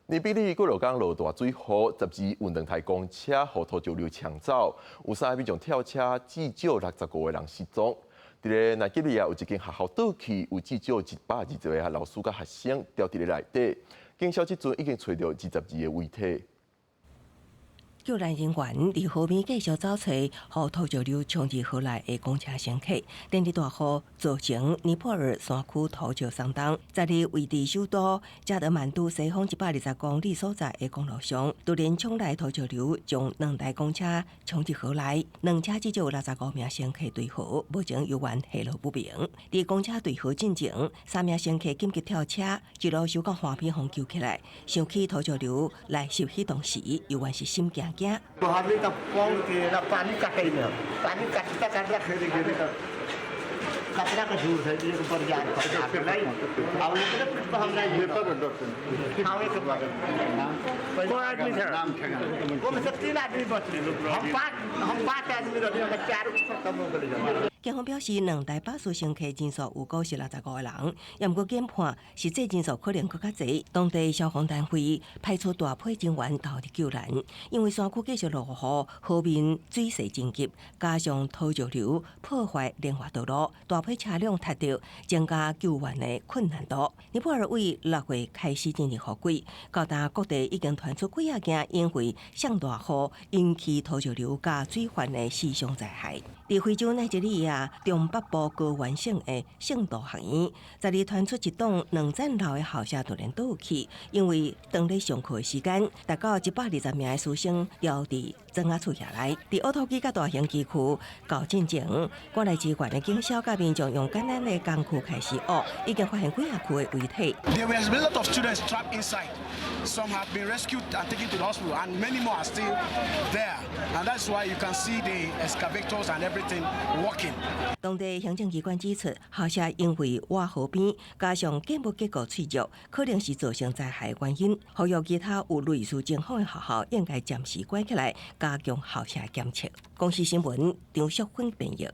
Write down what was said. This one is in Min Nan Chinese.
尼泊爾過落工落大水雨，十二有兩台公車予土石流沖走，有三个民眾跳車，至少65個人失蹤。佇咧奈及利亞有一間學校倒去，有至少120個老師佮學生牢佇咧內底，警消這陣已經揣著二十二个遺體。救援人員佇河邊繼續找揣，予土石流沖入河內的公車乘客。連日大雨造成尼泊爾山區土石鬆動，十二位佇首都加德滿都西方120公里所在的公路上，突然衝來土石流，將兩台公車沖入河內，兩車至少有65名乘客墜河，目前猶原下落不明。佇公車墜河進前，三名乘客緊急跳車，一路游到岸邊予救起來。想起土石流來襲彼當時，猶原是心驚驚。पानी पानी कचरा खेले खेले कचरा का झूठ है ये ऊपर जा नहीं आदमी थे वो में से तीन आदमी बचे हम पांच आदमी रहे, चार खत्म हो गए। 警方表示，兩台巴士乘客人數有九是65個人，也毋過研判實際人數可能閣較濟。當地消防單位派出大批人員投入救援，因為山區繼續落雨，河面水勢真急，加上土石流破壞連環道路，大批車輛塌著，增加救援的困難度。尼泊爾為6月開始進入雨季，到今各地已經傳出幾仔件因為上大雨引起土石流佮水患的死傷災害。佇非洲奈及利亞中北部高原省的聖道學院，十二傳出一棟兩層樓的校舍突然倒去，因為當咧上課的時間，達到120名的師生牢佇磚仔厝內。佇烏土機佮大型機具到進前，趕來支援的警消佮民眾用簡單的工具開始挖，已經發現幾仔具的遺體。 There were a lot of students trapped inside. Some have been rescued and taken to the hospital, and many more are still there. And that's why you can see the excavators and everything working. 當地行政機關指出，校舍因為倚河邊，加上建築結構脆弱，可能是造成災害原因。呼籲其他有類似情況的學校應該暫時關起來，加強校舍檢測。公視新聞張淑芬編譯。